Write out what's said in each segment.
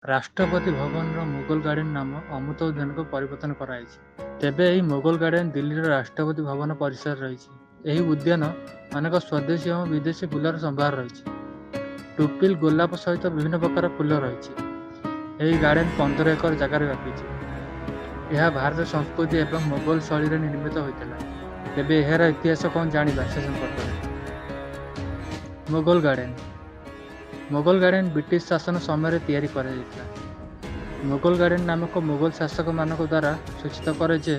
ରାଷ୍ଟ୍ରପତି ଭବନର ମୋଗଲ ଗାର୍ଡେନ ନାମ ଅମୃତ ଉଦ୍ୟାନକୁ ପରିବର୍ତ୍ତନ କରାଯାଇଛି। ତେବେ ଏହି ମୋଗଲ ଗାର୍ଡେନ ଦିଲ୍ଲୀର ରାଷ୍ଟ୍ରପତି ଭବନ ପରିସରରେ ରହିଛି। ଏହି ଉଦ୍ୟାନ ଅନେକ ସ୍ୱଦେଶୀ ଏବଂ ବିଦେଶୀ ଫୁଲର ସମ୍ଭାର ରହିଛି। ଟୁପିଲ ଗୋଲାପ ସହିତ ବିଭିନ୍ନ ପ୍ରକାର ଫୁଲ ରହିଛି। ଏହି ଗାର୍ଡେନ 15 ଏକର ଜାଗାରେ ବ୍ୟାପିଛି। ଏହା ଭାରତୀୟ ସଂସ୍କୃତି ଏବଂ ମୋଗଲ ଶୈଳୀରେ ନିର୍ମିତ ହୋଇଥିଲା। ତେବେ ଏହାର ଇତିହାସ କ'ଣ, ଜାଣିବା ସେ ସମ୍ପର୍କରେ। Mughal garden. Mughal garden British ଶାସନ ସମୟରେ ତିଆରି କରାଯାଇଥିଲା। ମୋଗଲ ଗାର୍ଡେନ ନାମକ ମୋଗଲ ଶାସକମାନଙ୍କ ଦ୍ୱାରା ସୂଚିତ କରେ ଯେ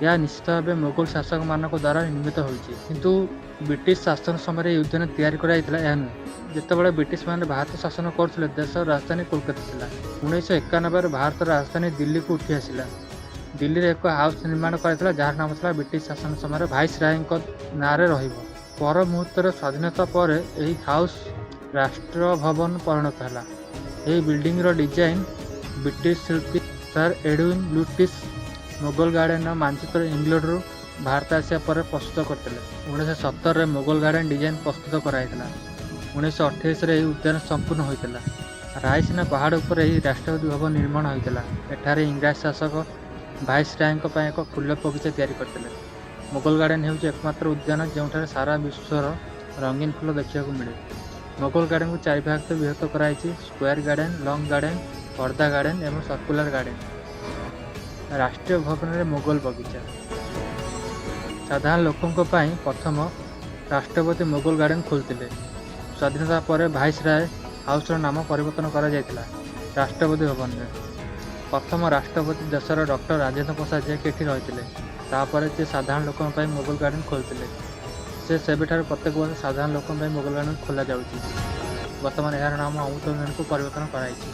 ଏହା ନିଶ୍ଚିତ ଭାବେ ମୋଗଲ ଶାସକମାନଙ୍କ ଦ୍ୱାରା ନିର୍ମିତ ହୋଇଛି। କିନ୍ତୁ ବ୍ରିଟିଶ ଶାସନ ସମୟରେ ଏହି ଉଦ୍ୟାନ ତିଆରି କରାଯାଇଥିଲା, ଏହା ନୁହେଁ। ଯେତେବେଳେ ବ୍ରିଟିଶମାନେ ଭାରତ ଶାସନ କରୁଥିଲେ, ଦେଶର ରାଜଧାନୀ କୋଲକାତା ଥିଲା। 1991ରେ ଭାରତର ରାଜଧାନୀ ଦିଲ୍ଲୀକୁ ଉଠି ଆସିଲା। ଦିଲ୍ଲୀରେ ଏକ ହାଉସ୍ ନିର୍ମାଣ କରାଯାଇଥିଲା, ଯାହାର ନାମ ଥିଲା ବ୍ରିଟିଶ ଶାସନ ସମୟରେ ଭାଇସରାୟଙ୍କ ନାଁରେ ରହିବ। ପର ମୁହୂର୍ତ୍ତରେ ସ୍ୱାଧୀନତା ପରେ ଏହି ହାଉସ୍ ରାଷ୍ଟ୍ର ଭବନ ପରିଣତ ହେଲା। ଏହି ବିଲ୍ଡିଂର ଡିଜାଇନ୍ ବ୍ରିଟିଶ ଶିଳ୍ପୀ ସାର୍ ଏଡୱିନ୍ ଲୁଟିସ୍ ମୋଗଲ ଗାର୍ଡେନର ମାନଚିତ୍ର ଇଂଲଣ୍ଡରୁ ଭାରତ ଆସିବା ପରେ ପ୍ରସ୍ତୁତ କରିଥିଲେ। 1917ରେ ମୋଗଲ ଗାର୍ଡେନ ଡିଜାଇନ୍ ପ୍ରସ୍ତୁତ କରାଯାଇଥିଲା। 1928ରେ ଏହି ଉଦ୍ୟାନ ସମ୍ପୂର୍ଣ୍ଣ ହୋଇଥିଲା। ରାଇସିନା ପାହାଡ଼ ଉପରେ ଏହି ରାଷ୍ଟ୍ରପତି ଭବନ ନିର୍ମାଣ ହୋଇଥିଲା। ଏଠାରେ ଇଂରାଜୀ ଶାସକ ଭାଇସରାୟଙ୍କ ପାଇଁ ଏକ ଫୁଲ ବଗିଚା ତିଆରି କରିଥିଲେ। ମୋଗଲ ଗାର୍ଡେନ ହେଉଛି ଏକମାତ୍ର ଉଦ୍ୟାନ, ଯେଉଁଠାରେ ସାରା ବିଶ୍ୱର ରଙ୍ଗୀନ ଫୁଲ ଦେଖିବାକୁ ମିଳେ। ମୋଗଲ ଗାର୍ଡେନକୁ ଚାରି ଭାଗରେ ବିଭକ୍ତ କରାଯାଇଛି: ସ୍କୋୟାର ଗାର୍ଡେନ, ଲଙ୍ଗ ଗାର୍ଡେନ, ପର୍ଦ୍ଦା ଗାର୍ଡେନ ଏବଂ ସର୍କୁଲାର ଗାର୍ଡେନ। ରାଷ୍ଟ୍ରୀୟ ଭବନରେ ମୋଗଲ ବଗିଚା। ସାଧାରଣ ଲୋକଙ୍କ ପାଇଁ ପ୍ରଥମ ରାଷ୍ଟ୍ରପତି ମୋଗଲ ଗାର୍ଡେନ ଖୋଲିଥିଲେ। ସ୍ୱାଧୀନତା ପରେ ଭାଇସରାୟ ହାଉସର ନାମ ପରିବର୍ତ୍ତନ କରାଯାଇଥିଲା ରାଷ୍ଟ୍ରପତି ଭବନରେ। ପ୍ରଥମ ରାଷ୍ଟ୍ରପତି ଦେଶର ଡକ୍ଟର ରାଜେନ୍ଦ୍ର ପ୍ରସାଦ, ଯିଏକି ଏଠି ରହିଥିଲେ। ତାପରେ ସେ ସାଧାରଣ ଲୋକଙ୍କ ପାଇଁ ମୋଗଲ ଗାର୍ଡେନ ଖୋଲିଥିଲେ। ସେ ସେବେଠାରୁ ପ୍ରତ୍ୟେକ ବର୍ଷ ସାଧାରଣ ଲୋକଙ୍କ ପାଇଁ ମୋଗଲ ଗାର୍ଡେନ ଖୋଲାଯାଉଛି। ବର୍ତ୍ତମାନ ଏହାର ନାମ ଅମୃତ ଉଦ୍ୟାନକୁ ପରିବର୍ତ୍ତନ କରାଯାଇଛି।